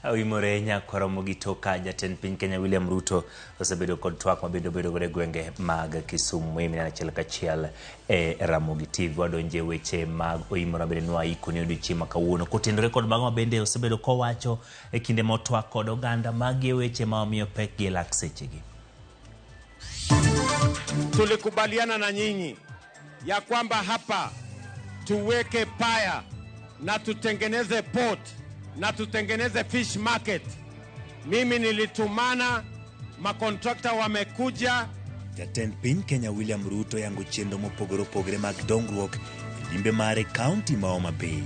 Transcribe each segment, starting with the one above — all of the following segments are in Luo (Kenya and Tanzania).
Oimore Nyakwaromo toka jatend piny Kenya William Ruto osebedo kod twak mabende obedo godo e gwenge mag Kisumu. Mineno achiel kachiel e Ramogi TV. Wadonje weche mag Oimore mabende nwaiko ni odiochieng' ma kawuono kotenore kod mago mabende osebedo kowacho e kinde motwak kod oganda. Magi e weche ma omiyo pek gi e lak sechegi. Tulikubaliana na nyinyi ya kwamba hapa tuweke paya na tutengeneze port na tutengeneze fish market. Mimi nilitumana makontrakta wamekuja. Jatend piny Kenya William Ruto yango chenro mopogore opogore mag dongruok e limbe mare kaunti ma Homa Bay.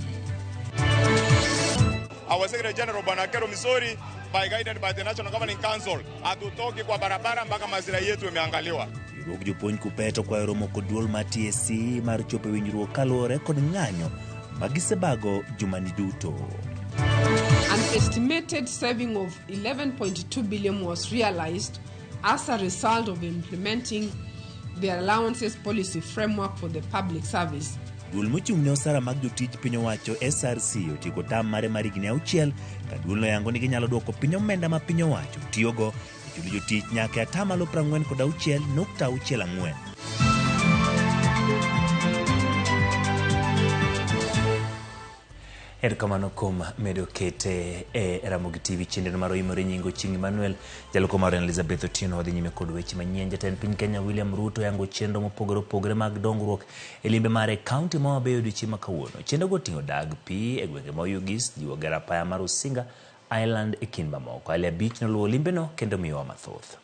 Our Secretary General Bwana Akero Misori by guided by the National Governing Council, hatutoki kwa barabara mpaka maslahi yetu imeangaliwa. Riwruog jopuonj KUPPET okwayo romo kod duol mar TSC mar chopo e winjruok kaluwore kod ng'anyo ma gisebago jumani duto. An estimated saving of 11.2 billion was realized as a result of implementing the allowances policy framework for the public service. Duol mochung' ne osara mag jotij piny owacho SRC otieko tam mare mar higni 6 ka duolno yango ni ginyalo duoko piny omenda ma piny owacho tiyogo e chulo jotich nyaka e atamalo 46.64. Erokamano kuom medo kete e Ramogi TV chenro mar Oimore Nyingo Chieng' Emmanuel. Jalupo mar Elizabeth Otieno wadhi nyime kod weche manyien. Jatend piny Kenya William Ruto yango chenro mopogore opogore mag dongruok e limbe mare e kaunti ma Homa Bay odiochieng' ma kawuono. Chenro go oting'o dag pi e gwenge ma Oyugis, jiwo gero apaya mar Usinga Island e kind mamoko. Ali Abich noluwo limbeno kendo miyowa mathoth.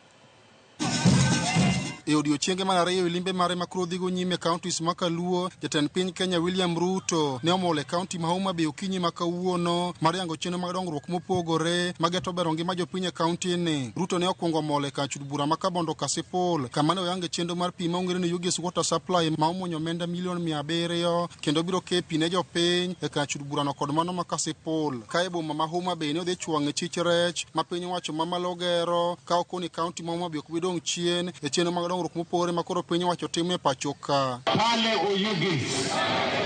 E odiochienge mar ariyo e limbe mare ma koro dhigo nyime e counties ma Kaluo, jatend piny Kenya William Ruto ne omol e kaunti ma Homa Bay okinyi ma kawuono mar yango chenro mag dongruok mopogore mageto bero ngima jopiny e kaunti ni. Ruto ne okwongo omol e kar chud bura ma Kabondo Kasipul kama ne oyange chenro mar pi ma ong'ere ni Oyugis Water Supply ma omuonyo omenda milion 700 kendo biro ke pi ne jopiny e kar chud burano kod mano ma Kasipul. Ka e boma ma Homa Bay ne odhi chwang'e chich rech ma piny owacho mamalo gero ka okoni kaunti ma Homa Bay ok bi dong' chien e chenro mag dongruok mopogore ma koro piny owacho timo e pacho ka. Pale Oyugis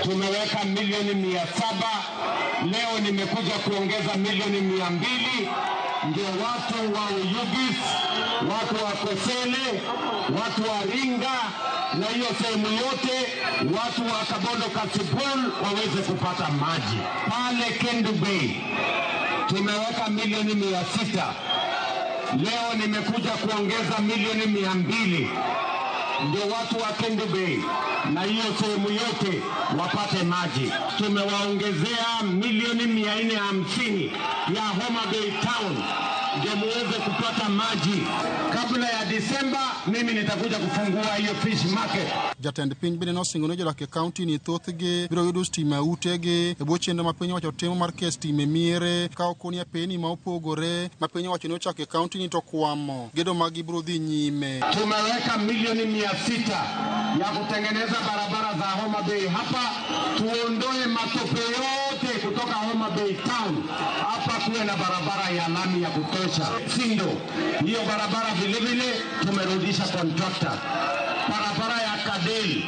tumeweka milioni 700, leo nimekuja kuongeza milioni 200 ndio watu wa Oyugis, watu wa Kosele, watu wa Ringa na hiyo sehemu yote, watu wa Kabondo Kasipul waweze kupata maji. Pale Kendu Bay tumeweka milioni 600, leo nimekuja kuongeza milioni 200 ndio watu wa Kendu Bay na hiyo sehemu yote wapate maji. Tumewaongezea milioni 450 ya Homa Bay Town ndio muweze kupata maji. Kabla ya Disemba mimi nitakuja kufungua hiyo fish market. Jatend piny bende nosingo ne jodak e kaunti ni thothgi biro yudo stima e utegi e bwo chenro ma piny owacho timo mar keyo stima e miere ka okoni apeni ma opogore ma piny owacho ne ochako e kaunti ni to kwamo gedo maggi biro dhi nyime. Tumeweka milioni 600 ya kutengeneza barabara za Homa Bay hapa, tuondoe matope yote kutoka Homa Bay town hapa, kuwe na barabara ya lami ya kutosha. Sindo hiyo barabara vilevile tumerudisha contractor. Barabara ya Kadel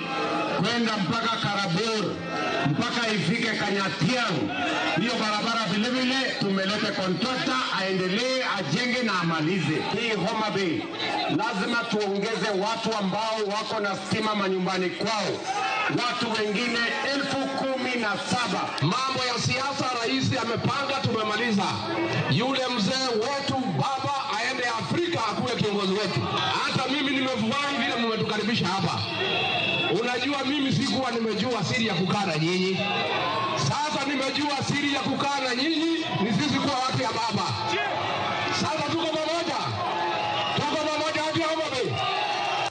kwenda mpaka Karabur mpaka ifike Kanyatiang, hiyo barabara vilevile tumeleta contractor aendelee ajenge na amalize. Hii Homa Bay lazima tuongeze watu ambao wako na stima manyumbani kwao, watu wengine 17,000. Mambo ya siasa rais amepanga, tumemaliza. Yule mzee wetu baba aende Afrika akuwe kiongozi wetu. Hata mimi nimefurahi vile mmetukaribisha hapa. Unajua, mimi sikuwa nimejua siri ya kukaa na nyinyi. Sasa nimejua siri ya kukaa na nyinyi ni sisi kuwa watu ya baba. Sasa tuko pamoja, tuko pamoja watu ya Homa Bay.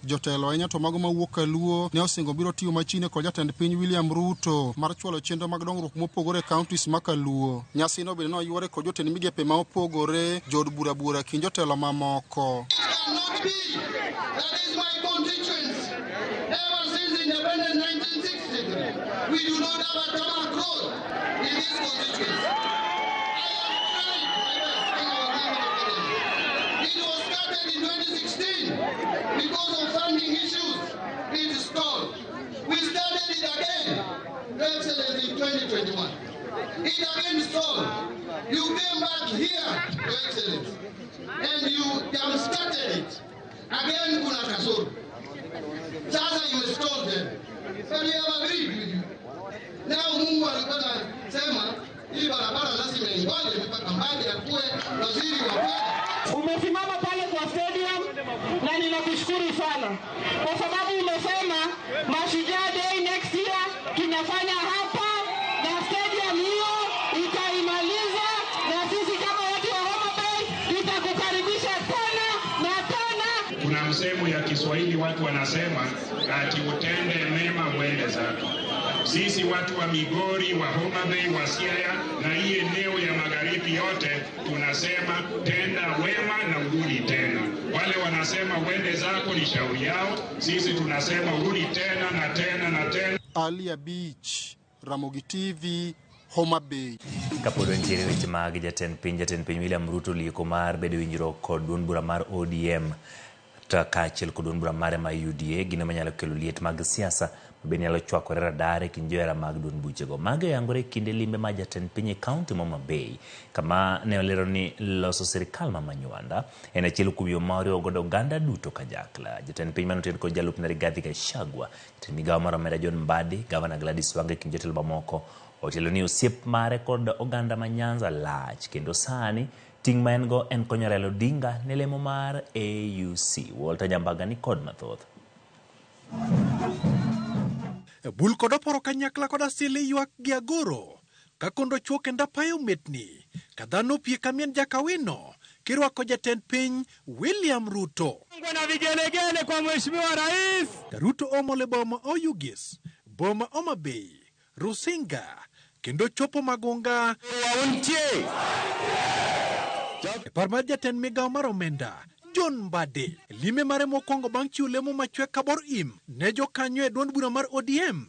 Jotelo ahinya to mago mawuok Kaluo ne osingo biro tiyo machiegni kod jatend piny William Ruto mar chwalo chenro mag dongruok mopogore e counties ma Kaluo. Nyasino bende noywore kod jotend migepe ma opogore, jood bura buora kind jotelo mamoko. Cannot be. That is my constituency. Ever since independence 1963, we do not have a tarmac road in this constituency. I am trying my best in our government. It was started in 2016 because of funding issues. It stalled. We started it again, Your Excellency, in 2021. It again stalled. You came back here, Your Excellency, and you jump-started it. Again, kuna kasoro. Sasa imestall tena. But we have agreed with you. Now Mungu alikuwa anasema hii barabara lazima ingoje mpaka Mbadi akuwe waziri wa fedha. Umesimama pale kwa stadium na ninakushukuru sana kwa sababu umesema Mashujaa Day next year tunafanya hapa na stadium hiyo itaimaliza, na sisi kama watu wa Homa Bay tutakukaribisha tena na tena. Kuna msemo ya Kiswahili watu wanasema ati utende mema mwende zako. Sisi watu wa Migori, wa Homa Bay, wa Siaya na hii eneo ya magharibi yote tunasema tenda wema na urudi tena. Wale wanasema uende zako ni shauri yao, sisi tunasema urudi tena na tena na tena. Alia Beach, Ramogi TV, Homa Bay. Kapod wantiere weche mag jatend piny William Ruto lieko mar bedo winjruok kod duond bura mar ODM to kaachiel kod duond bura mare mar UDA gino manyalo kelo liet mag siasa mabende nyalo chwakore radar e kind johera mag duond buchego. Mago oyangore e kinde limbe mar jatend piny e kaunti ma Homa Bay kama ne olero ni loso sirikal ma Manywanda en achiel kuom yo ma oriwo godo oganda duto kanyakla. Jatend piny manoten kod jalupne Rigathi Gachagua, jatend migao mar omenda John Mbadi, gavana Gladys Wanga e kind jotelo mamoko otelo ni osiep mare kod oganda ma Nyanza lach kendo sani ting' ma en go en konyo Raila Odinga ne lemo mar AUC. Walter Nyambaga ni kod mathoth. Bul kod oporo kanyakla kod asili ywak gi agoro ka kondo chuo kendo apayo metni ka dhano pie kamien jakawino kirwako jatend piny William Ruto. Na vigelegele kwa Mheshimiwa Rais. Ka Ruto omole boma Oyugis, boma Homa Bay, Rusinga kendo chopo Magunga. E par mar jatend migao mar omenda John Mbadi lime mare mokwongo bang' chiwo lemo machwe kabor im ne jokanyo e duond bura mar ODM.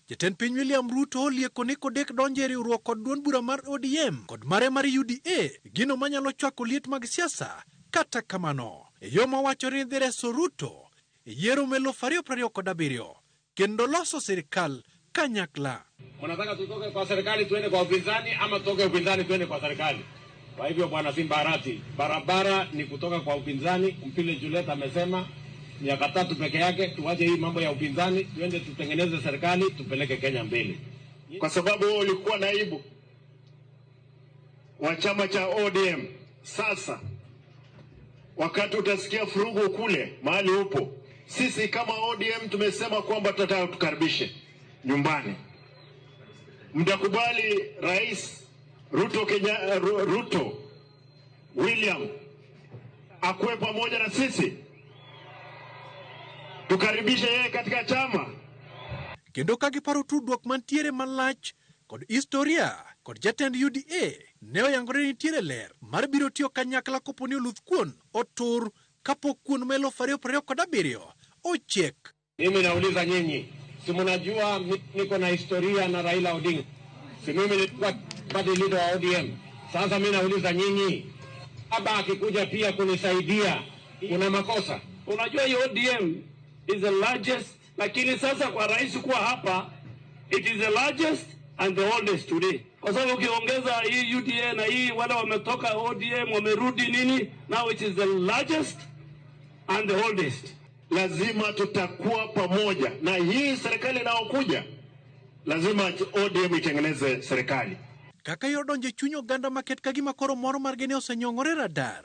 Jatend piny William Ruto olieko ni kodek donjo e riwruok kod duond bura mar ODM kod mare mar UDA gino manyalo chwako liet mag siasa. Kata kamano, e yo mawacho ni dhi reso Ruto e yiero 2027 kendo loso sirikal kanyakla. Mnataka tutoke kwa serikali tuende kwa upinzani ama tutoke upinzani tuende kwa serikali? Kwa hivyo bwana Simba Arati, barabara ni kutoka kwa upinzani. Mpile Juliet amesema miaka 3 peke yake, tuache hii mambo ya upinzani, tuende tutengeneze serikali, tupeleke Kenya mbele. Kwa sababu wewe ulikuwa naibu wa chama cha ODM. Sasa wakati utasikia furugu kule mahali upo, sisi kama ODM tumesema kwamba tutataka tukaribishe nyumbani. Mtakubali Rais Ruto Kenya, Ruto William akuwe pamoja na sisi, tukaribishe yeye katika chama. Kendo ka giparo tudruok mantiere malach kod historia kod jatend UDA ne oyangore ni nitiere ler mar biro tiyo kanyakla kopo ni oluth kuon otur kapok kuon ma 2027 ochiek. Mimi nauliza nyinyi, si mnajua niko na historia na Raila Odinga? Si mimi nilikuwa party leader wa ODM. Sasa mimi nauliza nyinyi, baba akikuja pia kunisaidia, kuna makosa? Unajua hii ODM is the largest, lakini sasa kwa rais kuwa hapa, it is the largest and the oldest today. Kwa sababu ukiongeza hii UDA na hii wale wametoka ODM wamerudi nini, now it is the largest and the oldest. Lazima tutakuwa pamoja na hii serikali inayokuja, lazima ODM itengeneze serikali. Kaka yo donjo e chuny oganda maket ka gima koro moro margi ne osenyong'ore radar.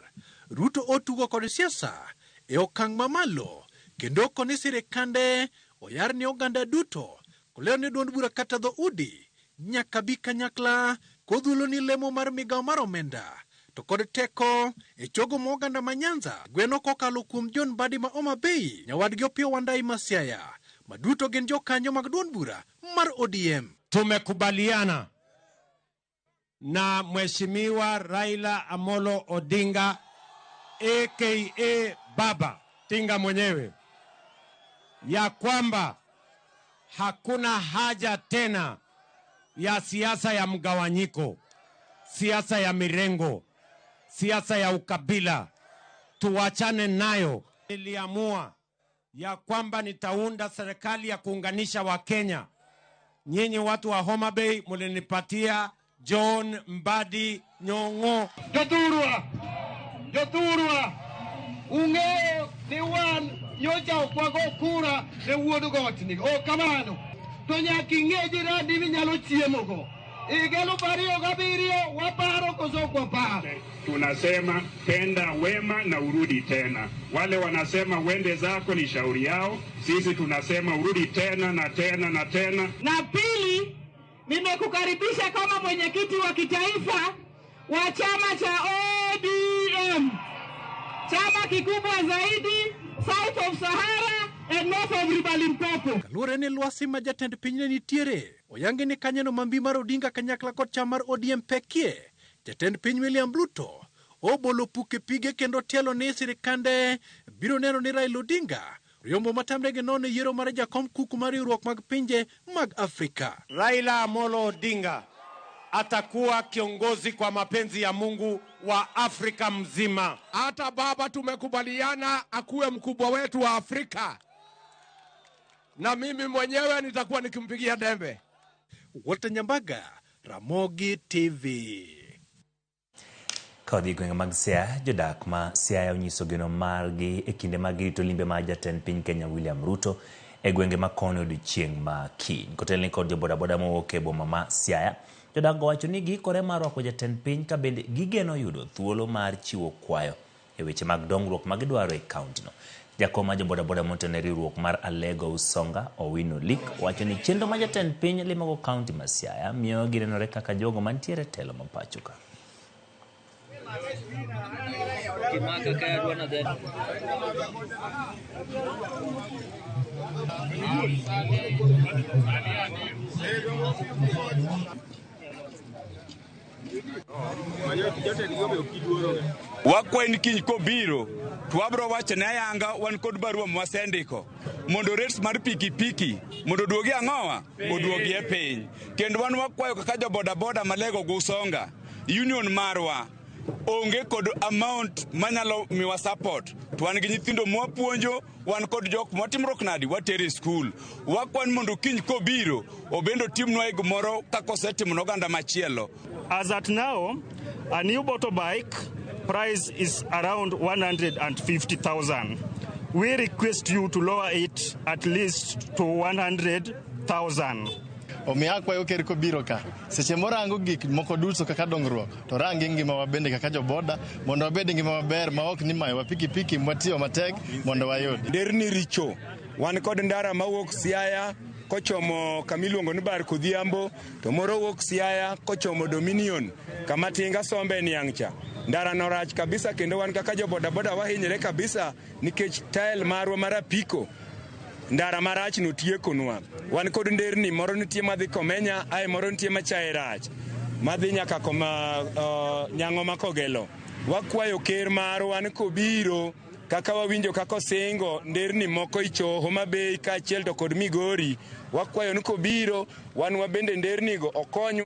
Ruto otugo kod siasa e okang' mamalo kendo okoni sirikande oyar ne oganda duto kolero ni duond bura kata dho udi nyaka bi kanyakla kodhulo ni lemo mar migao mar omenda to kod teko e chogo ma oganda ma Nyanza gweno kokalo kuom John Mbadi ma Homa Bay nyawadgi Opiyo Wandayi ma Siaya ma duto gin jokanyo mag duond bura mar ODM. Tumekubaliana na Mheshimiwa Raila Amolo Odinga aka Baba Tinga mwenyewe ya kwamba hakuna haja tena ya siasa ya mgawanyiko, siasa ya mirengo, siasa ya ukabila. Tuachane nayo. Niliamua ya kwamba nitaunda serikali ya kuunganisha Wakenya. Nyinyi watu wa Homa Bay mlinipatia John Mbadi Nyong'o. Jothurwa, jothurwa, ung'eyo ni wan nyocha ok wago kura ne wuod gotni, ok kamano. To nyaka ing'e jirani minyalo chiemogo. Higa 2007 waparo koso ok waparo? Tunasema tenda wema na urudi tena. Wale wanasema uende zako ni shauri yao, sisi tunasema urudi tena na tena na tena. Na pili, nimekukaribisha kama mwenyekiti wa kitaifa wa chama cha ODM, chama kikubwa zaidi South of Sahara and North of River Limpopo. Kaluwore ni lwasi ma jatend piny ne nitiere, oyangi ni kanyono ma mbi mar Odinga kanyakla kod chama mar ODM pekie. Jatend piny William Ruto obolo puk e pige kendo tielo ni sirikande biro neno ni Raila Odinga riombo matamre gi nono e yiero mar jakom kuku mar riwruok mag pinje mag Afrika. Raila Amolo Odinga atakuwa kiongozi kwa mapenzi ya Mungu wa Afrika mzima. Hata baba tumekubaliana akuwe mkubwa wetu wa Afrika, na mimi mwenyewe nitakuwa nikimpigia dembe. Walter Nyambaga, Ramogi TV. Ka odhi e gwenge mag Siaya, jodak ma Siaya onyiso geno margi e kinde mag rito limbe mar jatend piny Kenya William Ruto e gwenge ma kono odiochieng' ma kiny. Kotelni kod jobodaboda mowuok e boma ma Siaya, jodak go wacho ni giikore mar rwako jatend piny ka bende gigeno yudo thuolo mar chiwo kwayo e weche mag dongruok ma gidwaro e kaontino. Jakom mar jobodaboda motelo e riwruok mar Alego Usonga, Owino Lik, wacho ni chenro ma jatend piny limogo kaonti ma Siaya miyo ginenore kaka jogo mantiere e telo ma pacho ka. Wakwayi ni kiny kobiro to wabro wacho ne ayanga wan kod barua mwasendiko mondo rates mar pikipiki mondo oduogi ang'owa oduogi e piny. Kendo wan wakwayo kaka jo bodaboda Malego gi Usonga union marwa onge kod amount manyalo miwa support to wan gi nyithindo mwapuonjo, wan kod jok mwatimruok nadi watero e skul. Wakwan mondo kiny kobiro obende otimnwa gimoro kaka osetimo ne oganda machielo. As at now, a new motorbike price is around 150,000. We request you to lower it at least to 100,000. Omiyo akwayo ker kobiro ka, seche morango gik moko duto kaka dongruok, to rangi ngimawa bende kaka joboda, mondo wabed ngima maber ma ok ni mayowa pikipiki mwatiyo matek mondo wayud. Nderni richo, wan kod ndara mawuok Siaya kochomo kama iluongo ni Bar Kodhiambo, to moro wuok Siaya kochomo Dominion kama tinga sombe niang' cha. Ndara no rach kabisa kendo wan kaka jobodaboda wahinyre kabisa nikech tael marwa mar apiko ndara marach no tiekonwa. Wan kod nderni moro nitie madhi Komenya, ae moro nitie machaye rach madhi nyaka koma Nyang'o ma Kogelo. Wakwayo ker marwa ni kobiro kaka wawinjo kaka osingo nderni moko icho Homa Bay kaachiel to kod Migori, wakwayo ni kobiro wan wabende ndernigo okony.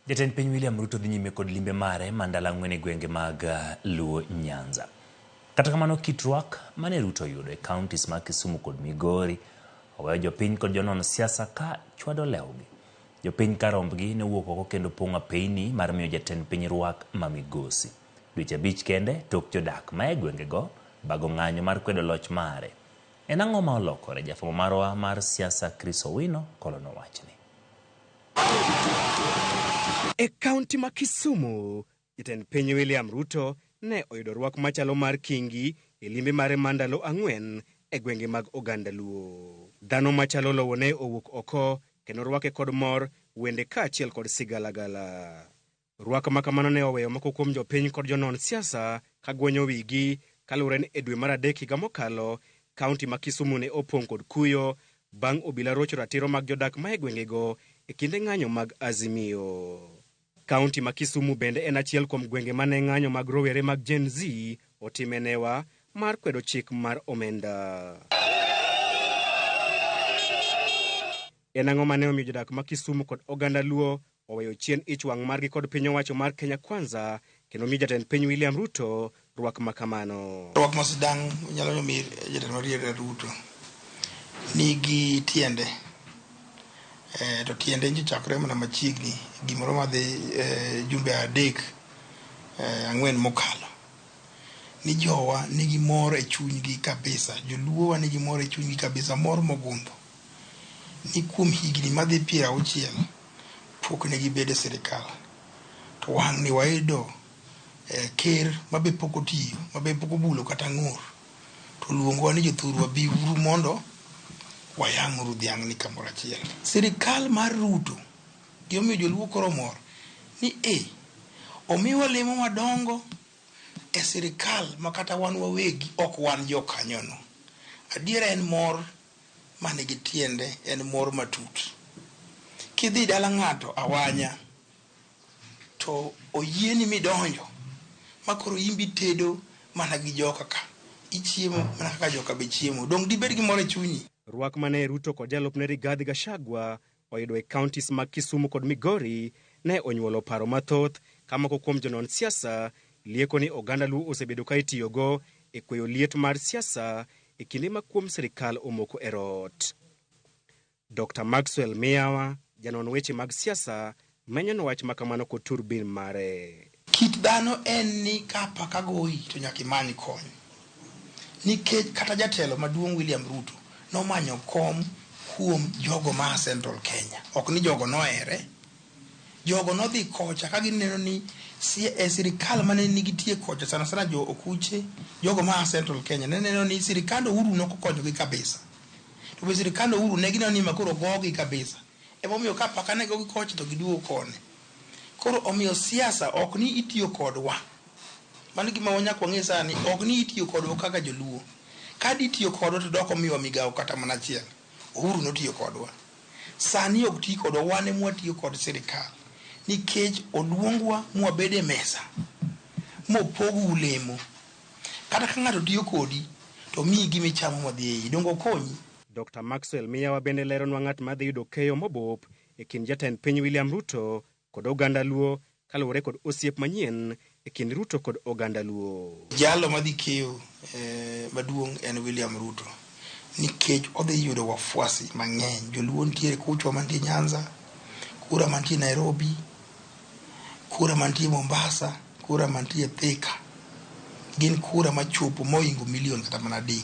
Jatend piny William Ruto dhi nyime kod limbe mare ma ndalo ang'wen e gwenge mag Luo Nyanza. Kata kamano kit rwak mane Ruto oyudo e counties mag Kisumu kod Migori oweyo jopiny kod jonon siasa ka chwado lewgi. Jopiny ka rombgi ne owuok oko kendo pong'o apeyni mar miyo jatend piny rwak ma migosi. Dweche 5 kende tok jodak ma e gwengego bago ng'anyo mar kwedo loch mare. En ang'o ma olokore? Jafwambo marwa mar siasa Chris Owino kolono wachni. E kaunti ma Kisumu, jatend piny William Ruto ne oyudo rwak machalo mar kingi e limbe mare mar ndalo 4 e gwenge mag oganda Luo. Dhano machalo lowo ne owuok oko kendo rwake kod mor, wende kaachiel kod sigalagala. Rwak ma kamano ne oweyo moko kuom jopiny kod jonon siasa ka gwenyo wigi kaluwore ni e dwe mar 3 higa mokalo, kaunti ma Kisumu ne opong' kod kuyo bang' obila rocho ratiro mag jodak ma e gwengego e kinde ng'anyo mag Azimio. Kaunti ma Kisumu bende en achiel kuom gwenge mane ng'anyo mag rowere mag Gen Z otime newa mar kwedo chik mar omenda. En ang'o mane omiyo jodak ma Kisumu kod oganda Luo oweyo chien ich wang' margi kod piny owacho mar Kenya Kwanza kendo miyo jatend piny William Ruto rwak ma kamano? Rwak ma sidang' nyalo miyo jatend mar Ruto nigi tiende. To tiende nyocha chakre mana machiegni gimoro madhi jumbe 3 4 mokalo. Ni jowa nigi mor e chunygi kabisa, joluowa nigi mor e chunygi kabisa, mor mogundho. Ni kuom higni madhi 60 pok ne gibedo e sirikal. To wang' ni wayudo ker mabe pok otiyo, mabe pok obulo kata ng'ur. To luongowa ni jothurwa biuru mondo wayang'uru dhiang' ni kamoro achiel. Sirikal mar Ruto gimomiyo joluo koro mor ni omiwa lemo madongo e sirikal ma kata wan wawegi ok wan jokanyono. Adiera en mor manigi tiende, en mor matut. Kidhi dala ng'ato awanya to oyieni midonjo ma koro in be itedo mana gi joka ka, ichiemo mana kaka joka be chiemo, dong' dibed gi mor e chunyi. Rwak mane Ruto kod jalupne Rigathi Gachagua oyudo e counties mag Kisumu kod Migori ne onyuolo paro mathoth ka moko kuom jonon siasa lieko ni oganda Luo osebedo ka itiyogo e kweyo liet mar siasa e kinde ma kuom sirikal omoko e rot. Dr. Maxwell Miyawa, janon weche mag siasa, menyono wach makamano kod turbin mare. Kit dhano en ni ka apaka goyi to nyaka imany kony. Nikech kata jatelo maduong' William Ruto nomanyo kom kuom jogo ma Central Kenya. Ok ni jogo nohere. Jogo nodhi kocha ka gineno ni e sirikal mane nigitie kocha, sana sana jo okuche, jogo ma Central Kenya, ne neno ni sirikand Uhuru nokokonyogi kabisa. To be sirikand Uhuru ne gineno ni makoro gogi kabisa. Emomiyo ka apaka ne gogi kocha to giduogo koni. Koro omiyo siasa ok ni itiyo kodwa. Mano gima nyaka wang'e sani, ok ni itiyo kodwa kaka joluo. Ka ditiyo kodwa to dok omiwa migawo kata mana achiel. Uhuru notiyo kodwa. Sani ok ti kodwa, wan ema watiyo kod sirikal. Nikech oluongwa mwabed e mesa, mopog lemo. Kata ka ng'ato tiyo kodi, to miyi gima ichamo madhi e iyi. Donge okonyi? Dr. Maxwell Miyawa bende leronwa ng'at madhi yudo keyo mobop e kind jatend piny William Ruto kod oganda Luo kaluwore kod osiep manyien e kind Ruto kod oganda Luo. Jalo madhi keyo maduong' en William Ruto. Nikech odhi yudo wafuasi mang'eny. Joluo nitiere kuchwa mantie Nyanza, kura mantie Nairobi, kura mantie Mombasa, kura mantie Thika. Gin kura machopo mohingo milion kata mana 3.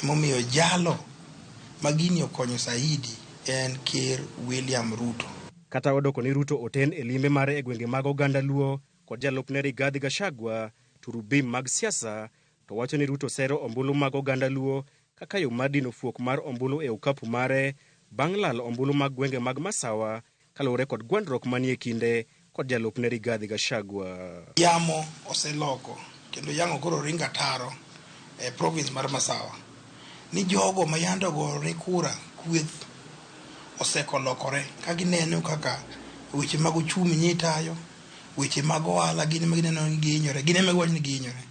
Emomiyo jalo ma gini okonyo saidi en Ker William Ruto. Kata odoko ni Ruto oten e limbe mare e gwenge mag oganda Luo kod jalupne Rigathi Gachagua turubim mag siasa, to wacho ni Ruto sero ombulu mag oganda Luo kaka yo mar dino fuok mar ombulu e okapu mare bang' lal ombulu mag gwenge mag Masawa kaluwore kod gwandruok manie kinde kod jalupne Rigathi Gachagua. Yamo oseloko kendo yamo koro ringo ataro e province mar Masawa ni jogo ma yande ogore kura kweth osekolokore ka gineno kaka weche mag ochumi ni tayo, weche mag ohala gin ema gineno ni gihinyore, gin ema giwacho ni gihinyore.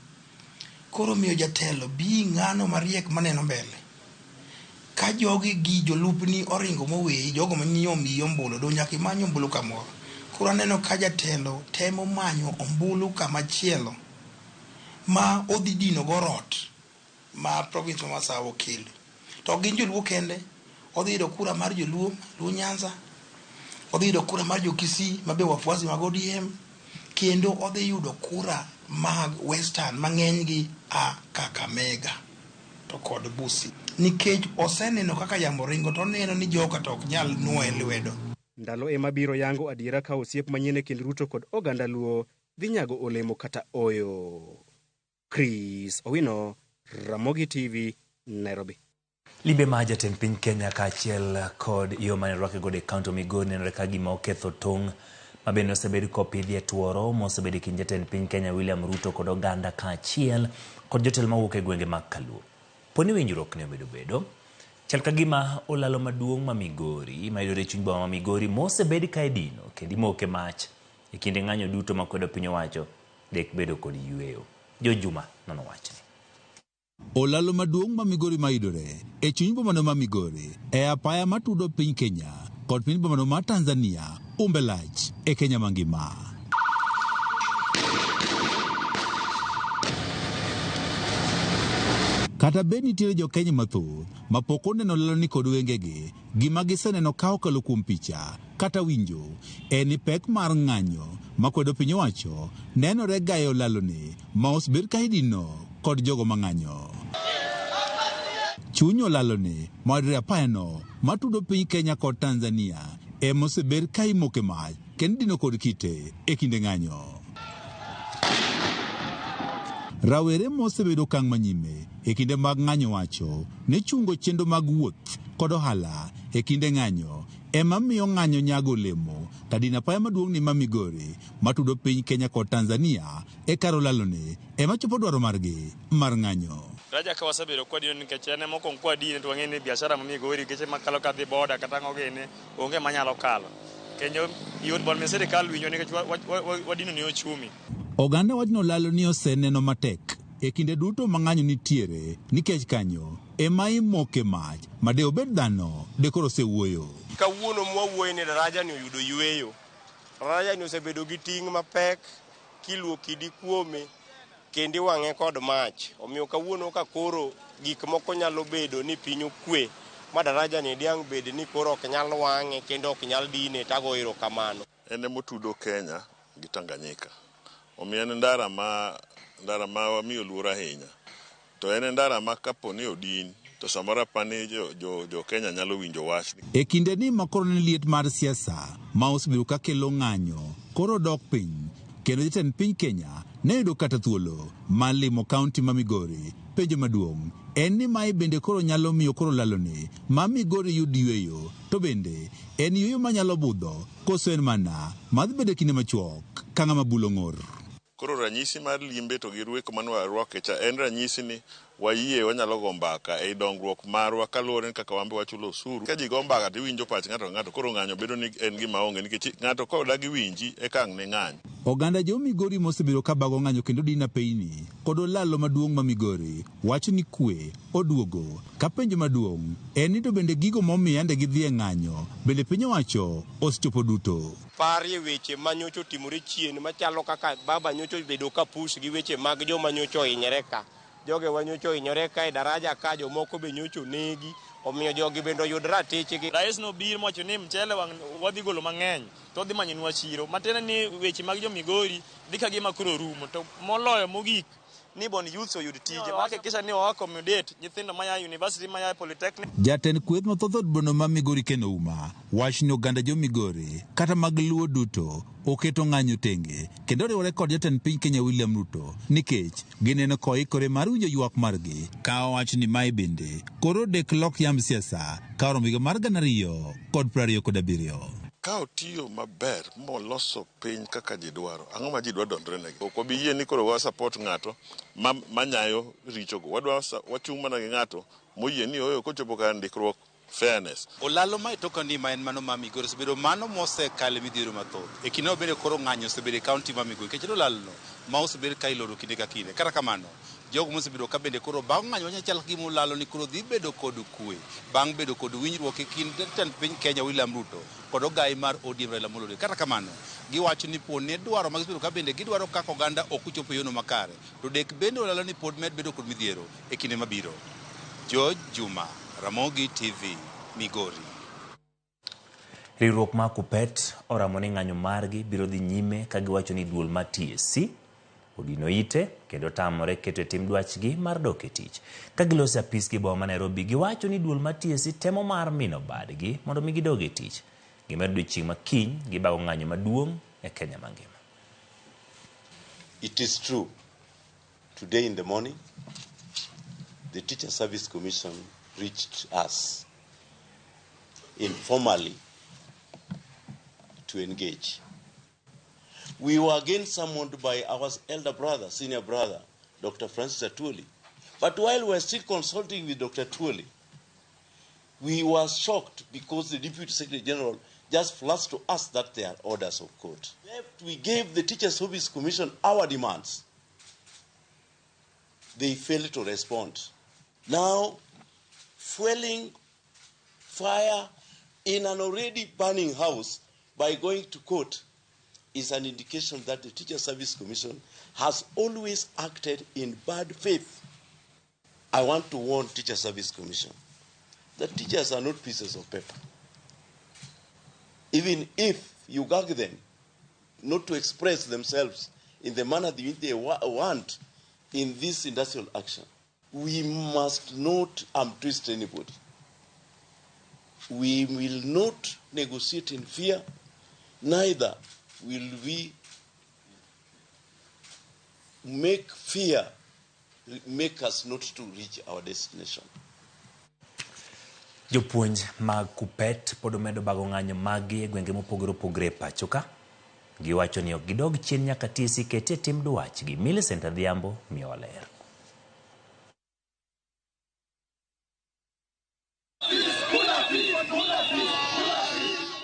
Koro miyo jatelo bi ng'ano mariek maneno mbele. Ka jogi gi jolupni oringo moweyi, jogo manyiewo miyi ombulu, do nyaka imany ombulu kamoro. Koro aneno ka jatelo temo manyo ombulu kamachielo ma odhi dino go rot ma province ma Masawa okelo. To gin joluo kende, odhi yudo kura mar joluo, Luo Nyanza, odhi yudo kura mar jo Kisii ma be wafuasi mag ODM, kendo odhi yudo kura mag Western mang'eny gi a Kakamega to kod Busia. Nikech oseneno kaka yamo ringo to oneno ni joka to ok nyal nuoye lwedo. Ndalo ema biro yango adiera ka osiep manyien e kind Ruto kod oganda Luo dhi nyago olemo kata oyo. Chris Owino, Ramogi TV, Nairobi. Limbe ma jatend piny Kenya kaachiel kod yo mane orwake godo e kaunti Migori nenore ka gima oketho tong' ma bende osebed kopidhi e tuoro mosebedo e kind jatend piny Kenya William Ruto kod oganda kaachiel kod jotelo mawuok e gwenge mag Kaluo. Poni winjruok ne omedo bedo, chal ka gima olalo maduong' ma Migori mayudore e chuny boma ma Migori mosebed ka idino kendo imoke mach e kinde ng'anyo duto makwedo piny owacho dek bedo kod yweyo. Jo Juma nono wachni. Olalo maduong' ma Migori mayudore e chuny bomano ma Migori e apaya matudo piny Kenya kod piny bomano ma Tanzania umbe lach e Kenya mangima. Kata bed nitiere jo-Kenya mathoth ma pok oneno olaloni kod wengegi, gima giseneno ka okalo kuom picha kata winjo en ni pek mar ng'anyo makwedo piny owacho nenore ga e olaloni ma osebed ka idino kod jogo mang'anyo. Chuny olaloni ma yudore apayano matudo piny Kenya kod Tanzania ema osebed ka imoke mach kendo idino kod kite e kinde ng'anyo. Rawere mosebedo okang' manyime e kinde mag ng'anyo wacho ni chungo chenro mag wuoth kod ohala e kinde ng'anyo ema miyo ng'anyo nyago olemo ka dino apaya maduong' ni ma Migori matudo piny Kenya kod Tanzania e kar olaloni ema chopo dwaro margi mar ng'anyo. Daraja ka wasebedo kwadino nikech en ema mokwongo kwadine to wang'e ni biashara ma Migori geche makalo kadhi boda kata ang'o gini onge manyalo kalo. Kendo yot mondo mi sirikal winjwa nikech wadino ni ochumi. Oganda wachno lalo ni oseneno matek e kinde duto ma ng'anyo nitiere nikech kanyo ema imoke mach ma de obed dhano de koro osewuoyo. Kawuono mwawuoye ni daraja ni oyudo yueyo. Daraja ni osebedo gi ting' mapek kiluo kidi kuome kendo iwang'e kod mach. Omiyo kawuono ka koro gik moko nyalo bedo ni piny okwe ma daraja ni diang' bed ni koro ok nyal wang'e kendo ok nyal dine tago erokamano. En emotudo Kenya gi Tanganyika. Omiyo en ndara ma wamiyo luor ahinya. To en ndara ma kapo ni odin to samoro apani jo Kenya nyalo winjo wach. E kinde ni ma koro ne liet mar siasa ma osebedo ka kelo ng'anyo koro dok piny kendo jatend piny Kenya ne yudo kata thuolo mar limo kaunti ma Migori. Penjo maduong' en ni mae bende koro nyalo miyo koro laloni ma Migori yud yueyo to bende en yueyo manyalo budho koso en mana madhi bedo e kinde machuok ka ng'ama bulo ng'or. Koro ranyisi mar limbe to gi rweko mane warwako cha en ranyisi ni wayie wanyalo go mbaka ei dongruok marwa kaluwore ni kaka wan be wachulo osuru. Ka ji go mbaka to iwinjo pach ng'ato ka ng'ato koro ng'anyo bedo ni en gima onge nikech ng'ato ka odagi winji eka ang' ne ng'any. Oganda jo Migori mosebedo ka bago ng'anyo kendo dino apeyni kod olalo maduong' ma Migori wacho ni kwe oduogo ka penjo maduong' en ni to bende gigo momiyo yande gidhi e ng'anyo bende piny owacho osechopo duto. Parie weche ma nyocha otimore chien machalo kaka baba nyocha obedo ka push gi weche mag joma nyocha ohinyore ka. Joge wa nyocha ohinyore ka e daraja ka jomoko be nyocha onegi omiyo jogi bende oyud ratichgi. Rais nobiro mowacho ni mchele wadhi golo mang'eny to wadhi manyonwa chiro. Matiende ni weche mag jo Migori dhi ka gima koro rumo to moloyo mogik ni bon youths oyud tije. Ma hakikisha ni wa accommodate nyithindo maya university maya polytechnic. Jatend kweth mathoth od bono ma Migori Ken Ouma wacho ni oganda jo Migori kata mag Luo duto oketo ng'anyo tenge kendo oriwore kod jatend piny Kenya William Ruto nikech gineno koikore mar winjo ywak margi ka owacho ni mae bende koro dek lok yamb siasa ka oromo higa mar 2027. Ka otiyo maber moloso piny kaka ji dwaro, ang'o ma ji dwa donjre negi? Ok wabi yie ni koro wa support ng'ato manyayo richogo. Wadwa wachung' mana gi ng'ato moyie ni oyo kochopo kar ndikruok fairness. Olalo ma etoka ni ma en mano ma Migori osebedo mano mosekale midhiero mathoth. E kinde bende koro ng'anyo osebedo e kaunti ma Migori nikech olalono ma osebedo ka iloro kinde ka kinde. Kata kamano, jogo mosebedo ka bende koro bang' ng'anyo manyalo chal gima olalo ni koro dhi bedo kod kwe bang' bedo kod winjruok e kind jatend piny Kenya William Ruto kod ogai mar ODM Raila Amolo Odinga. Kata kamano, giwacho ni po ne dwaro ma gisebedo ka bende gidwaro kaka oganda ok ochopo e yono makare to dek bende olalo ni pod med bedo kod midhiero e kinde mabiro. George Juma, Ramogi TV, Migori. Riwruok mar Kuppet oramo ni ng'anyo margi biro dhi nyime ka giwacho ni duol mar TSC odino ite kendo tamore keto e tim dwachgi mar dok e tich. Ka giloso apisgi e boma ma Nairobi, giwacho ni duol mar TSC temo mar mino badgi mondo mi gidog e tich. Gimedo odiochieng' ma kiny gibago ng'anyo maduong' e Kenya mangima. It is true. Today in the morning, the Teacher Service Commission reached us informally to engage. We were again summoned by our elder brother, senior brother, Dr. Francis Atwoli. But while we were still consulting with Dr. Atwoli, we were shocked because the Deputy Secretary General just flashed to us that there are orders of court. We gave the Teacher Service Commission our demands. They failed to respond. Now, fueling fire in an already burning house by going to court is an indication that the Teacher Service Commission has always acted in bad faith. I want to warn Teacher Service Commission that teachers are not pieces of paper. Even if you gag them not to express themselves in the manner that they want in this industrial action, we must not twist anybody. We will not negotiate in fear, neither will we make fear make us not to reach our destination. Jopuonj mag Kuppet pod omedo bago ng'anyo maggi e gwenge mopogore opogore e pacho ka. Giwacho ni ok gidog chien nyaka TSC ket e tim dwachgi. Millicent Adhiambo miyowa ler.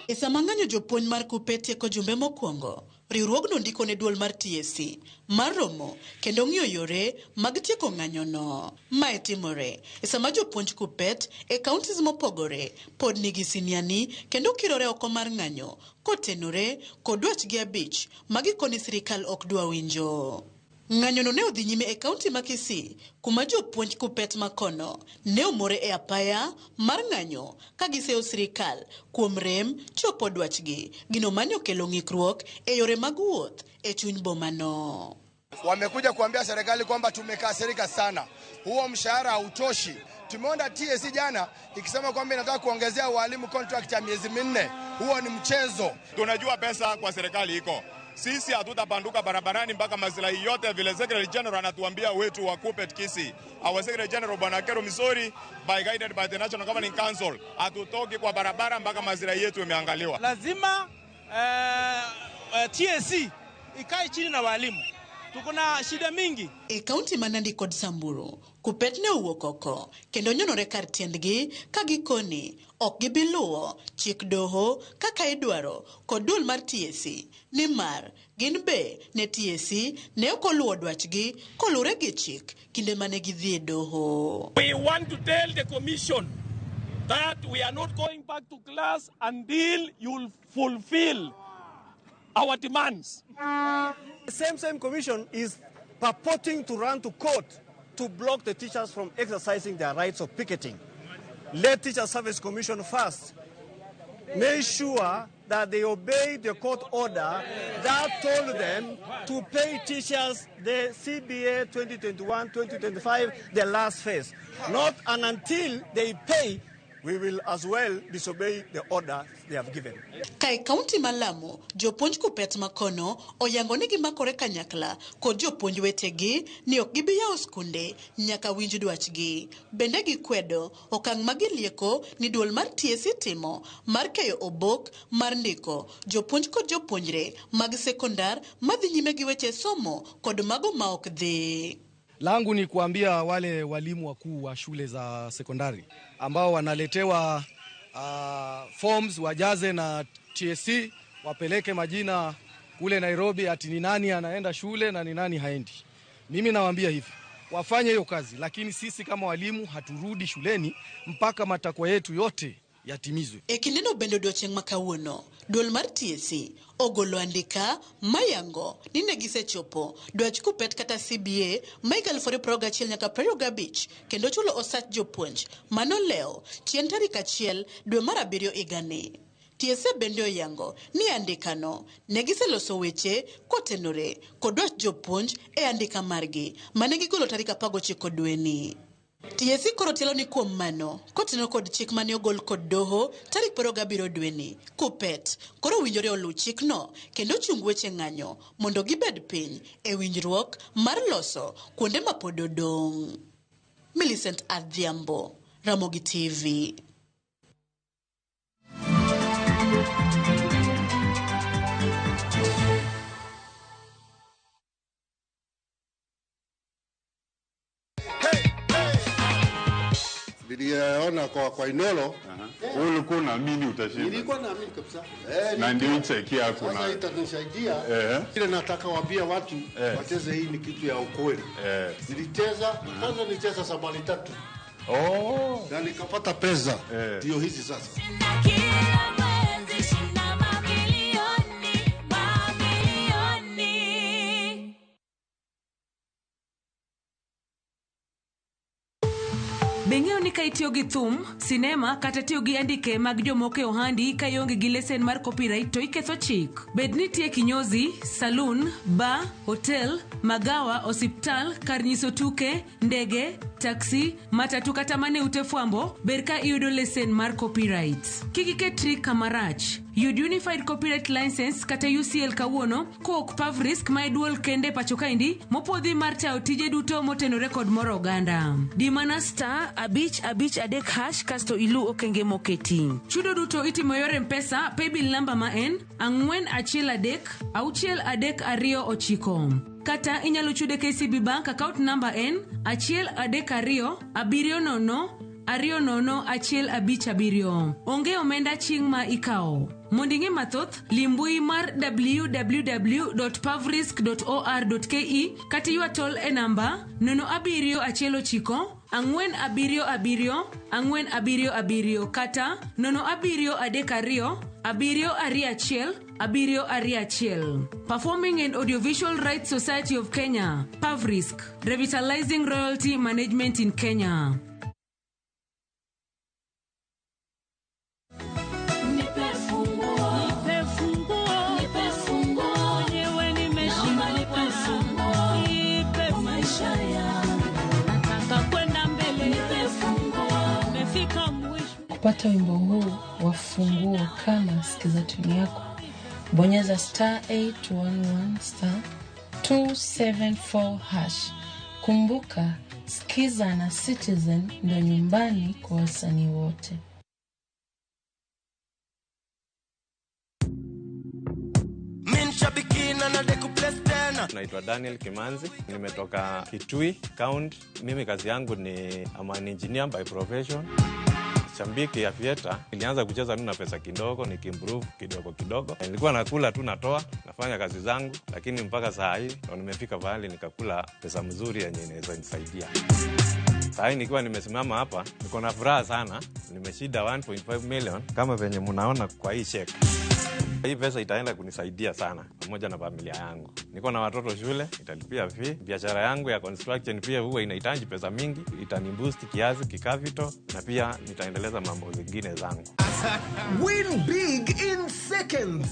E sama ng'anyo jopuonj mar Kuppet tieko jumbe mokwongo, riwruogno ndiko ne duol mar TSC mar romo kendo ng'iyo yore mag tieko ng'anyono. Mae timore e sama jopuonj Kuppet e counties mopogore pod nigi siniani kendo kirore oko mar ng'anyo kotenore kod dwachgi 5 ma gikoni sirikal ok dwa winjo. Ng'anyono ne odhi nyime e kaunti ma Kisii kuma jopuonj Kuppet makono ne omore e apaya mar ng'anyo ka giseyo sirikal kuom rem chopo dwachgi, gino mane okelo ng'ikruok e yore mag wuoth e chuny bomano. Wamekuja kuambia serikali kwamba tumekasirika sana, huo mshahara hautoshi. Tumeona TSC jana ikisema kwamba inataka kuongezea walimu contract ya miezi 4. Huo ni mchezo. Tunajua pesa kwa serikali iko. Sisi hatutapanduka barabarani mpaka maslahi yote vile Secretary General anatuambia wetu wa Kuppet Kisii. Our Secretary General Bwana Kero Misori, by guided by the National Governing Council, hatutoki kwa barabara mpaka maslahi yetu yameangaliwa. Lazima TSC ikae chini na walimu. Tuko na shida mingi. E kaunti ma Nandi kod Samburu, Kuppet ne owuok oko kendo nyonore kar tiendgi ka gikoni ok gibi luwo chik doho kaka idwaro kod duol mar TSC nimar gin be ne TSC ne ok oluwo dwachgi koluwore gi chik kinde mane gidhi e doho. We want to tell the commission that we are not going back to class until you fulfill our demands. The same commission is purporting to run to court to block the teachers from exercising their rights of picketing. Let Teacher Service Commission first make sure that they obey the court order that told them to pay teachers the CBA 2021-2025, the last phase. Not and until they pay, we will as well disobey the order they have given. Kae kaunti ma Lamu, jopuonj Kuppet makono oyango ni gimakore kanyakla kod jopuonj wetegi ni ok gibi yawo skunde nyaka winj dwachgi. Bende gikwedo okang' ma gilieko ni duol mar TSC timo mar keyo obok mar ndiko jopuonj kod jopuonjre mag sekondar madhi nyime gi weche somo kod mago ma ok dhi. Langu ni kuambia wale walimu wakuu wa shule za sekondari ambao wanaletewa forms wajaze na TSC wapeleke majina kule Nairobi ati ni nani anaenda shule na ni nani haendi. Mimi nawaambia hivi, wafanye hiyo kazi, lakini sisi kama walimu haturudi shuleni mpaka matakwa yetu yote yatimizwe. E kindeno bende odiochieng' ma kawuono, duol mar TSC ogolo andika mayango ni ne gisechopo dwach Kuppet kata CBA ma higa 2021 nyaka 25 kendo chulo osach jopuonj manolewo chien tarik 1 dwe mar 7 higani. TSC bende oyango ni andikano ne giseloso weche kotenore kod dwach jopuonj e andika margi mane gigolo tarik 19 dweni. TSC koro tielo ni kuom mano kotenore kod chik mane ogol kod doho tarik 27 dweni, Kuppet koro winjore oluw chikno kendo chung weche ng'anyo mondo gibed piny e winjruok mar loso kuonde ma pod odong'. Millicent Adhiambo, Ramogi TV. Niliona kwa Inolo. Wewe ulikuwa unaamini utashinda? Nilikuwa naamini kabisa. Na ndio cheki yako na. Sasa itanisaidia. Ile nataka waambia watu wacheze hii ni kitu ya ukweli. Nilicheza, kwanza nilicheza sabali 3. Oh. Na nikapata pesa. Ndio hizi sasa. ka itiyo gi thum, sinema kata tiyo gi andike mag jomoko e ohandi ka ionge gi lesen mar copyright to iketho chik. Bed ni itie kinyozi, saloon, bar, hotel, magawa, osiptal, kar nyiso tuke, ndege, taksi, matatu kata mana e ute fwambo, ber ka iyudo lesen mar copyright. Kik iketri kama rach. Yud Unified Copyright License kata UCL kawuono kowuok Pavrisk ma e duol kende e pacho kaendi mopuodhi mar tayo tije duto motenore kod moro oganda. Di mana star 553 hash kasto ilu okenge moketi. Chudo duto itimo e yor M-Pesa, paybill namba ma en 413 632 9. Kata inyalo chude KCB Bank account namba en 132 70 20157. Onge omenda chieng' ma ikawo. Mondo ing'e mathoth, lim mbui mar www.pavrisk.or.ke kata ywa tol e namba 0719 477 477 kata 0732 721 721. Performing and Audiovisual Rights Society of Kenya, Pavrisk, revitalizing royalty management in Kenya. Nipe funguo, nipe funguo, nipe funguo, mwenyewe nimeshinda, nipe funguo, nipe maisha yangu, nataka kwenda mbele, nipe funguo, nimefika mwisho. Kupata wimbo huu wa Funguo kama sikiza tuni yako, bonyeza star 811 star 274 hash. Kumbuka, Skiza na Citizen ndo nyumbani kwa wasanii wote. Min shabiki na nadeku place tena. Naitwa Daniel Kimanzi, nimetoka Kitui County. Mimi kazi yangu ni I'm an engineer by profession. Shabiki ya Aviator, nilianza kucheza tu na pesa kidogo, nikiimprove kidogo kidogo. Nilikuwa nakula tu natoa, nafanya kazi zangu, lakini mpaka saa hii ndo nimefika pahali nikakula pesa mzuri yenye inaweza nisaidia. Saa hii nikiwa nimesimama hapa, niko na furaha sana, nimeshinda 1.5 million kama venye mnaona kwa hii check. Hii pesa itaenda kunisaidia sana pamoja na familia yangu. Niko na watoto shule, italipia fee. Biashara yangu ya construction pia huwa inahitaji pesa mingi, itaniboost kiasi kicapital na pia nitaendeleza mambo zingine zangu. Win big in seconds.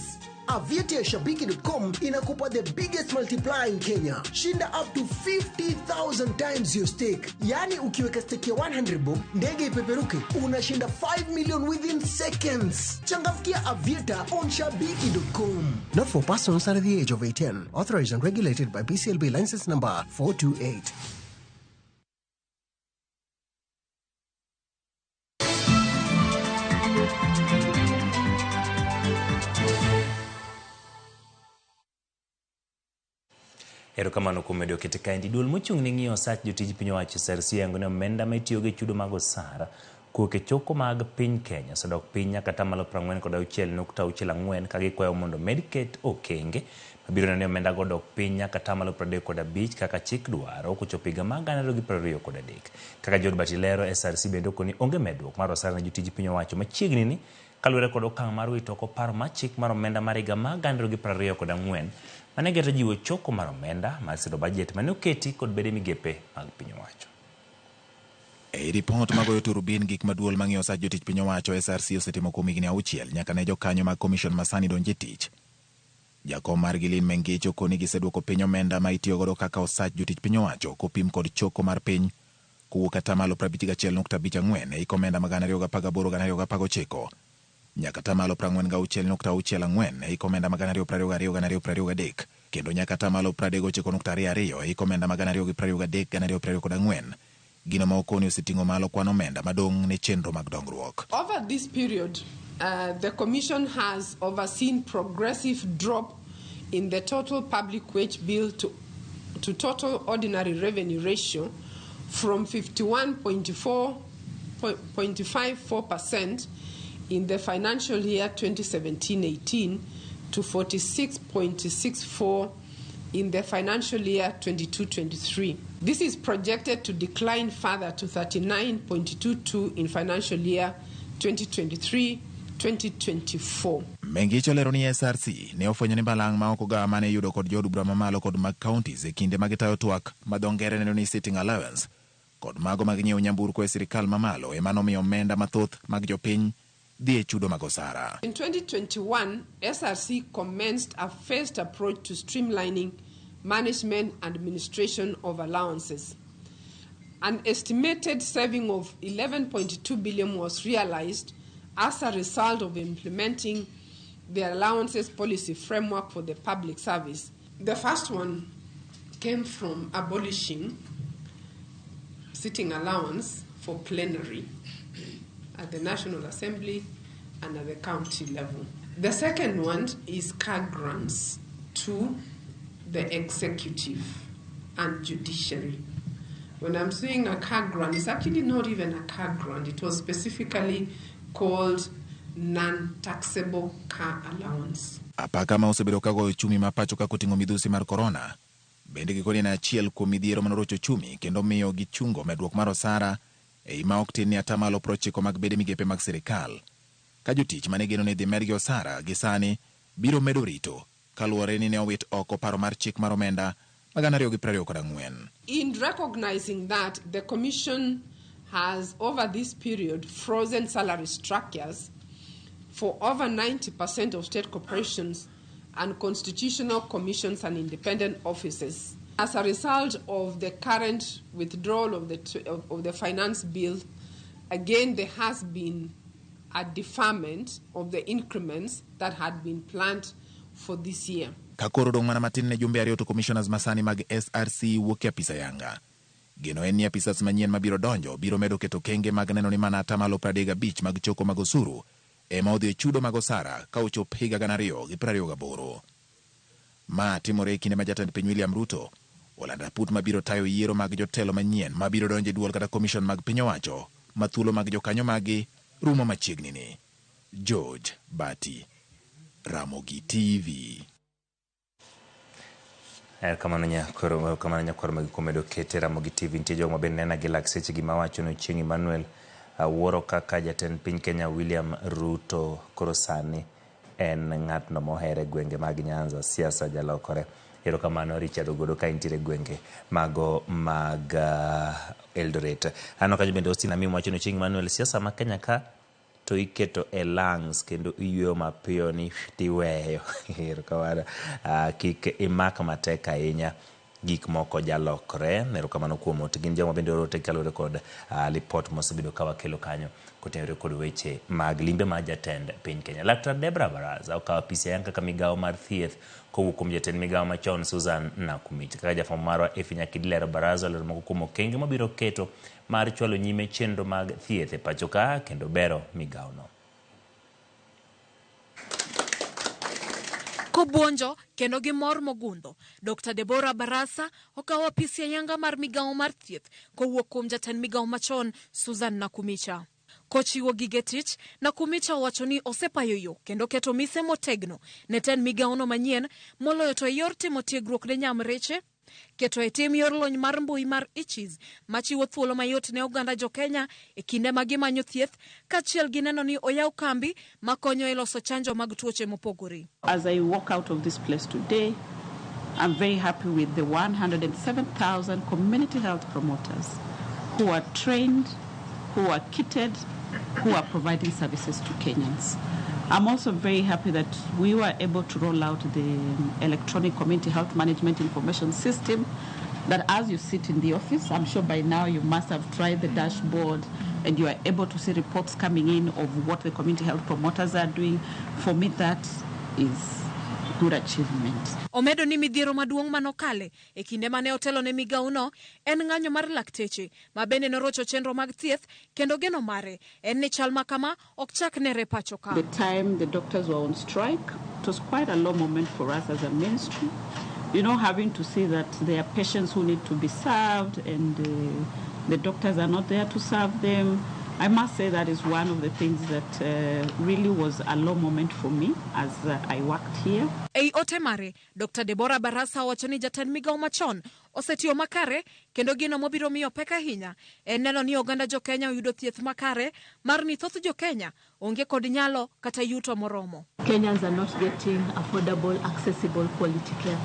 Aviator Shabiki.com inakupa the biggest multiplier in Kenya. Shinda up to 50,000 times your stake. Yani ukiweka stake ya 100 bob, ndege ipeperuke, unashinda 5 million within seconds. Changamkia Aviator on Shabiki.com. Not for persons under the age of 18. Authorized and regulated by BCLB license number 428. Erokamano kuom medo kete kaendi. Duol mochung' ne ng'iyo osach jotij piny owacho SRC yango ni omenda ma itiyogo e chudo mag osara kowuok e choko mag piny Kenya osedok piny nyaka atamalo 46.64 ka gikwayo mondo med ket okenge mabiro neno ni omenda go dok piny nyaka atamalo 35 kaka chik dwaro kochopo higa mar 2023. Kaka George Batilero, SRC bende okoni onge medruok mar osara ne jotij piny owacho machiegni ni kaluwore kod okang' mar wito oko paro mar chik mar omenda mar higa mar 2024 mane geto jiwo choko mar omenda mar siro bajet mane oketi kod bede migepe mag piny owacho. Ei ripot magoyo turubin gik maduol mang'iyo osach jotich piny owacho SRC osetimo kuom higni 6 nyaka ne jokanyo mag commission masani donje tich. Jakom margi Lynn Mengich okoni giseduoko piny omenda ma itiyogodo kaka osach jotich piny owacho kopim kod choko mar piny kowuok atamalo 51.54 e hik omenda mag 2018-2019 nyaka atamalo 46.64 e hik omenda mag 2022-2023 kendo nyaka atamalo 39.22 e hik omenda mag 2023-2024. Gino ma okoni oseting'o malo kwan omenda madong' ne chenro mag dongruok. Over this period, the Commission has overseen progressive drop in the total public wage bill to total ordinary revenue ratio from 51.54% in the financial year 2017-18 to 46.64 in the financial year 22-23. This is projected to decline further to 39.22 in financial year 2023-2024. Mengich olero ni SRC ne ofwenyo ni balang' ma ok ogawa mane iyudo kod jood bura mamalo kod mag counties e kinde ma gitayo twak ma dho ngere neno ni sitting allowance kod mago mag nyiewo nyamburko e sirikal mamalo ema nomiyo omenda mathoth mag jopiny dhi e chudo mag osara. In 2021, SRC commenced a phased approach to streamlining management and administration of allowances. An estimated saving of 11.2 billion was realized as a result of implementing the allowances policy framework for the public service. The first one came from abolishing sitting allowance for plenary at the National Assembly and at the county level. The second one is car grants to the executive and judiciary. When I'm saying a car grant, it's actually not even a car grant. It was specifically called non-taxable car allowance. Apaka ma osebedo ka goyo ochumi ma pacho ka koting'o midhusi mar korona bende gikone en achiel kuom midhiero manorocho ochumi kendo miyo gichungo medruok mar osara ei ma ok tin ni atamalo 90 mag bede migepe mag sirikal. Ka jotich mane geno ni dhi medgi osara gi sani biro medo rito kaluwore ni ne owit oko paro mar chik mar omenda ma 2024. In recognizing that, the Commission has, over this period, frozen salary structures for over 90% of state corporations and constitutional commissions and independent offices. As a result of the current withdrawal of the finance bill, again there has been a deferment of the increments that had been planned for this year. Ka koro dong' mana matin ne jumbe ariyo to commissioners masani mag SRC wuok e apis ayanga. Geno en ni apisas manyien mabiro donjo biro medo keto kenge mag neno ni mana atamalo 35 mag choko mag osuru ema odhi e chudo mag osara ka ochop higa 2028. Ma timore e kinde ma jatend piny William Ruto olando raput mabiro tayo yiero mag jotelo manyien mabiro donjo e duol kata commission mag piny owacho ma thuolo mag jokanyo maggi rumo machiegni ni. George Bati, Ramogi TV. Kamano nyakwar mag komedo kete Ramogi TV. Nitie jogo mabende nena gi lak seche gima wacho ni Ochieng' Emmanuel wuoro kaka jatend piny Kenya William Ruto koro sani en ng'atno mohere gwenge mag Nyanza, siasa jalokore. Erokamano Richard Ogodo ka intiere gwenge mago mag Eldoret. Aneno kanyo bende Austin Amimo wacho ni Ochieng' Emmanuel siasa ma Kenya ka to iketo e lungs kendo iyweyo mapiyo ni tiweyo. Erokamano. Kik imak matek ahinya, gik moko jalokre. Erokamano kuom ote. Gin jogo mabende oro ote kaluwore kod lipot mosebedo ka wakelo kanyo kotenore kod weche mag limbe mar jatend piny Kenya. Laktar Debra Baraza okawo apisi ayanga kaka migawo mar thieth kowuok kuom jatend migawo machon Susan Nakumich. Kaka jafwambo marwa Effie Nyakidi lero, Baraza olero moko kuom okenge mabiro keto mar chwalo nyime chenro mag thieth e pacho ka kendo bero migawono. Kobuonjo kendo gi mor mogundho, Dr. Deborah Barasa okawo apisi ayanga mar migawo mar thieth kowuok kuom jatend migawo machon Susan Nakumicha. Kochiwo gige tich, Nakumicha owacho ni osepayo yo kendo keto mise motegno ne tend migawono manyien moloyo to e yor timo tiegruok ne nyamreche, keto e tim yor lony mar mbui mar eCHIS machiwo thuolo mayot ne oganda jo Kenya e kinde ma gimanyo thieth, kaachiel gi neno ni oyaw kambi makonyo e loso chanjo mag tuoche mopogore. As I walk out of this place today, I'm very happy with the 107,000 community health promoters who are trained, who are kitted, who are providing services to Kenyans. I'm also very happy that we were able to roll out the electronic community health management information system that as you sit in the office, I'm sure by now you must have tried the dashboard and you are able to see reports coming in of what the community health promoters are doing. For me, that is good achievement. Omedo ni midhiero maduong' manokale e kinde mane otelo ne migawono en ng'anyo mar lakteche ma bende norocho chenro mag thieth kendo geno mare en ni chal ma kama ok chak nere pacho ka. The time the doctors were on strike, it was quite a low moment for us as a ministry. Having to see that there are patients who need to be served and the doctors are not there to serve them. I must say that is one of the things that really was a low moment for me as I worked here. Ei ote mare, Dr. Deborah Barasa owacho ni jatend migawo machon osetiyo makare kendo gino mobiro miyo pek ahinya en neno ni oganda jo Kenya oyudo thieth makare mar ni thoth jo Kenya onge kod nyalo kata yuto moromo. Kenyans are not getting affordable, accessible quality care.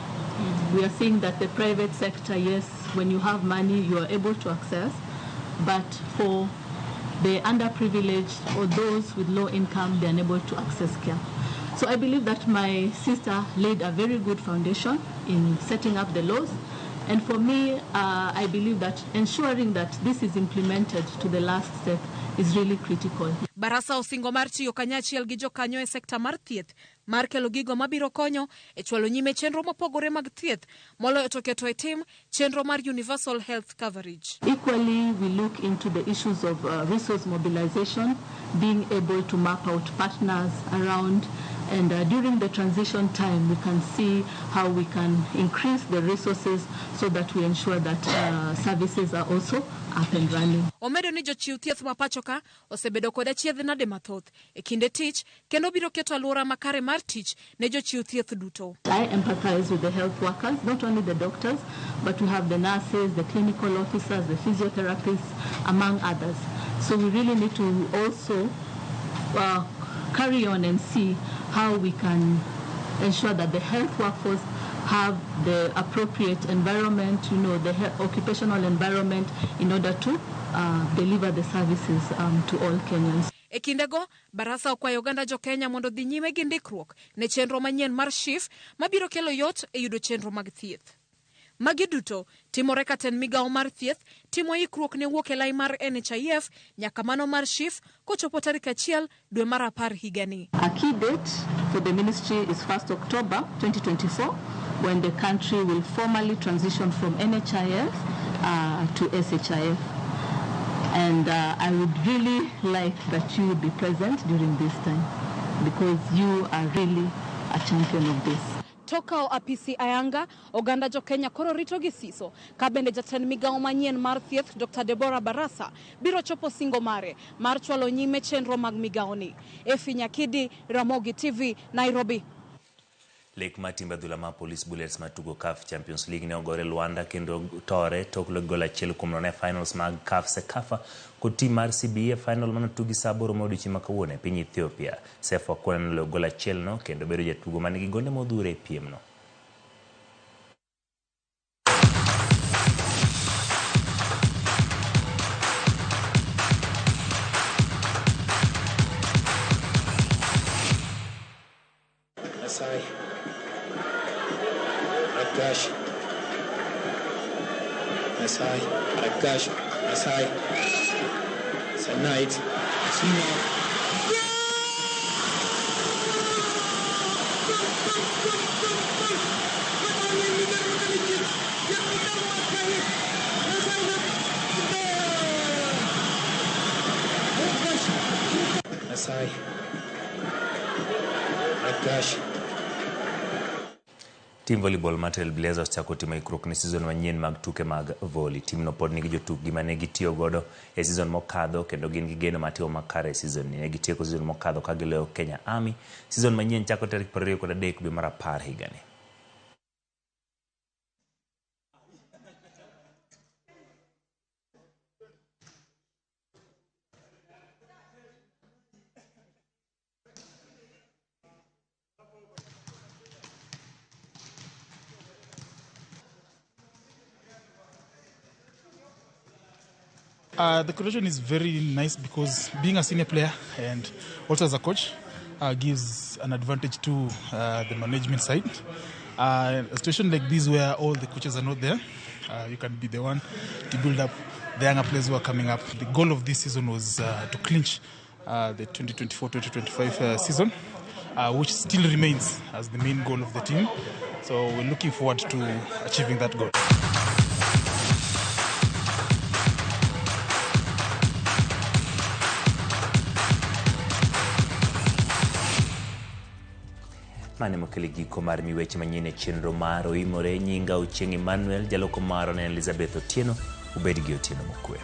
We are seeing that the private sector, yes, when you have money, you are able to access, But for the underprivileged or those with low income, they're unable to access care. So I believe that my sister laid a very good foundation in setting up the laws. And for me, I believe that ensuring that this is implemented to the last step is really critical. Barasa osingo mar tiyo kanyachiel gi jokanyo e sekta mar thieth mar kelo gigo mabiro konyo e chwalo nyime chenro mopogore mag thieth moloyo to keto e tim chenro mar universal health coverage. Equally, we look into the issues of resource mobilization, being able to map out partners around, and during the transition time, we can see how we can increase the resources so that we ensure that services are also up and running. Omedo ni jochiw thieth ma pacho ka osebedo kod achiedh nade mathoth e kinde tich kendo biro keto alwora makare mar tich ne jochiw thieth duto. I empathize with the health workers, not only the doctors, but we have the nurses, the clinical officers, the physiotherapists, among others. So we really need to also carry on and see how we can ensure that the health workforce have the appropriate environment, the occupational environment in order to deliver the services to all Kenyans. E kindego, Barasa okwayo oganda jo Kenya mondo dhi nyime gi ndikruok ne chenro manyien mar SHIF mabiro kelo yot e yudo chenro mag thieth. Magi duto timore ka tend migawo mar thieth timo ikruok ne wuok e lai mar NHIF nyaka mano mar SHIF kochopo tarik 1 dwe mar 10 higani. A key date for the ministry is 1st October 2024, when the country will formally transition from NHIF to SHIF. And I would really like that you would be present during this time, because you are really a champion of this. Toka apisi ayanga, oganda jo Kenya koro rito gi siso ka bende jatend migawo manyien mar thieth Dr. Deborah Barasa biro chopo singo mare mar chwalo nyime chenro mag migawoni. Efi Nyakidi, Ramogi TV, Nairobi. Lek mar timbe adhula mar Police Bullets matugo CAF Champions League ne ogore Luanda kendo tore tok loyo gol 1-0 e finals mag CAF CECAFA kod tim mar CBA final manotugi saa 8 mar odiechieng' ma kawuono e piny Ethiopia. Sefu Akwena noloyo gol 1 no kendo bedo jatugo manigi gonde modhuro e piem no. Masai. Ragash. Masai. Ragash. Masai. Sanait. Sina. Masai. Ragash. Team volleyball mar Trailblazers ochako timo ikruok ne season manyien mag tuke mag volley. Team no pod nigi jotukgi mane gitiyo godo e season mokadho kendo gin gi geno mar timo makare e season ni. Ne gitieko season mokadho ka giloyo Kenya Army. Season manyien chako tarik 23 dwe mar 10 higani. The correlation is very nice because being a senior player and also as a coach gives an advantage to the management side. A situation like this where all the coaches are not there, you can be the one to build up the younger players who are coming up. The goal of this season was to clinch the 2024-2025 season, which still remains as the main goal of the team. So we're looking forward to achieving that goal. Mane mokelo giko mar miweche manyien e chenro mar Oimore. Nyinga Ochieng' Emmanuel, jaloko maro ne Elizabeth Otieno. Ubed gi otieno mokwe.